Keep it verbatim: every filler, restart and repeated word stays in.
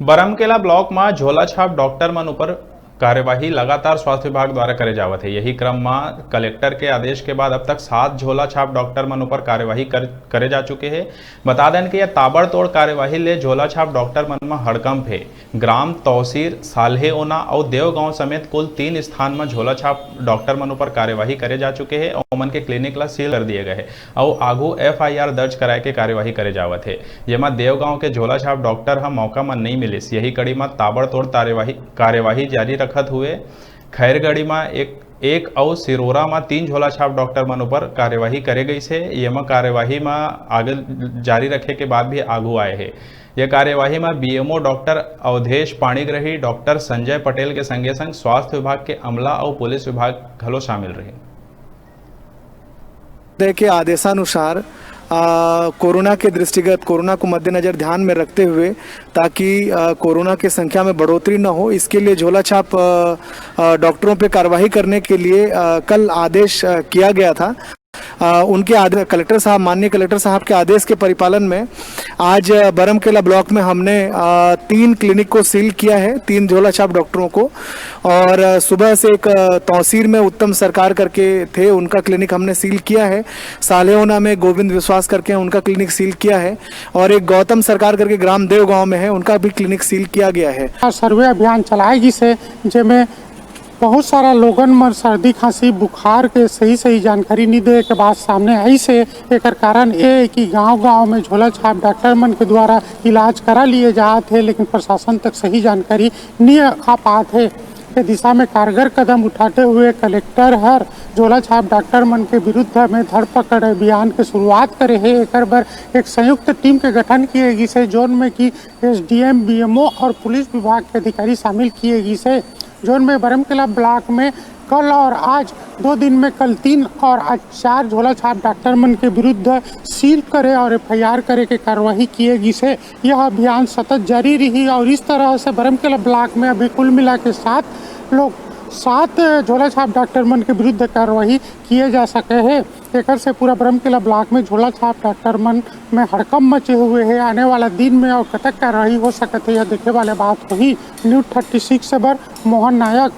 Baramkela block म झोला छाप डॉक्टर मन ऊपर कार्यवाही लगातार स्वास्थ्य विभाग द्वारा करे जावत हे। यही क्रम म कलेक्टर के आदेश के बाद अब तक सात झोला छाप डॉक्टर मन ऊपर कार्यवाही कर, करे जा चुके हे। बता देन कि यह ताबड़तोड़ कार्यवाही ले झोला छाप डॉक्टर मन म हड़कंप हे। ग्राम तौसीर, साल्हेओना अउ देवगांव समेत कुल तीन स्थान म झोला छाप डॉक्टर मन ऊपर कार्यवाही करे जा चुके हे अउ ओमन के क्लिनिक ला सील कर दिए गए हे अउ आघू एफआईआर दर्ज कराए के कार्यवाही करे जावत हे, जेमा देवगांव के झोला छाप डॉक्टर ह मौका म नइ मिलिस। यही कड़ी म ताबड़तोड़ तारेवाही, कार्यवाही जारी रखत हुए खैरगढ़ी म एक, एक अउ सिरोरा म तीन झोला छाप डॉक्टर मन ऊपर कार्यवाही करे गइस हे। येमा कार्यवाही म आगे जारी रखे के बात भी आघू आए हे। ये कार्यवाही म BMO doctor Awadhesh Panigrahi, doctor Sanjay Patel के संगे संग स्वास्थ्य विभाग के अमला अउ पुलिस विभाग घलो शामिल रहे। के आदेशानुसार, आ, कोरोना के दृष्टिगत, कोरोना को मद्देनजर ध्यान में रखते हुए, ताकि, आ, कोरोना की संख्या में बढ़ोतरी न हो, इसके लिए झोला छाप, आ, आ, डॉक्टरों पे कार्रवाई करने के लिए, आ, कल आदेश, आ, किया गया था। आ, उनके आदे-, कलेक्टर साहब, माननीय कलेक्टर साहब के आदेश के परिपालन में आज, आ, बरमकेला ब्लॉक में हमने, आ, तीन क्लिनिक को सील किया है, तीन झोला छाप डॉक्टरों को। और, अ, सुबह से एक, अ, तौसीर में उत्तम सरकार करके थे, उनका क्लिनिक हमने सील किया है। सालेहोना में गोविंद विश्वास करके हैं, उनका क्लिनिक सील किया है। और एक गौतम सरकार करके ग्राम देव गांव में है, उनका भी क्लिनिक सील किया गया है। और सर्वे अभियान चलाए गिस हे, जेमे बहुत सारा लोगन मन सर्दी, खांसी, बुखार के सही-सही जानकारी नइ दे के बात सामने आइस हे। एकर कारण ये हे कि गांव-गांव में झोला छाप डॉक्टर मन के द्वारा इलाज करा लिए जात हे, लेकिन प्रशासन तक सही जानकारी नइ आ पात हे। के दिशा में कारगर कदम उठाते हुए कलेक्टर हर झोला छाप डॉक्टर मन के विरुद्ध में धरपकड़ अभियान के शुरुआत करे हे। एकर बर एक संयुक्त टीम के गठन किए गिस हे, जोन में कि एसडीएम, बीएमओ और पुलिस विभाग के अधिकारी शामिल किए गिस हे, जोन में बरमकेला ब्लॉक में कल और आज दो दिन में कल तीन और आज चार झोला छाप डॉक्टर मन के विरुद्ध सील करे और एफआईआर करे के कार्रवाई किए गिस हे। यह अभियान सतत जारी रही और इस तरह से बरमकेला ब्लॉक में अभी कुल मिला के सात लोग, सात झोला छाप डॉक्टर मन के विरुद्ध कार्रवाई किए जा सके हे। एकर से पूरा बरमकेला ब्लॉक में झोला छाप डॉक्टर मन में हड़कंप मचे हुए हे। आने वाला दिन में और कतक कार्रवाई हो सकत हे, यह देखे वाले बात होही। न्यूज़ थर्टी सिक्स बर मोहन नायक,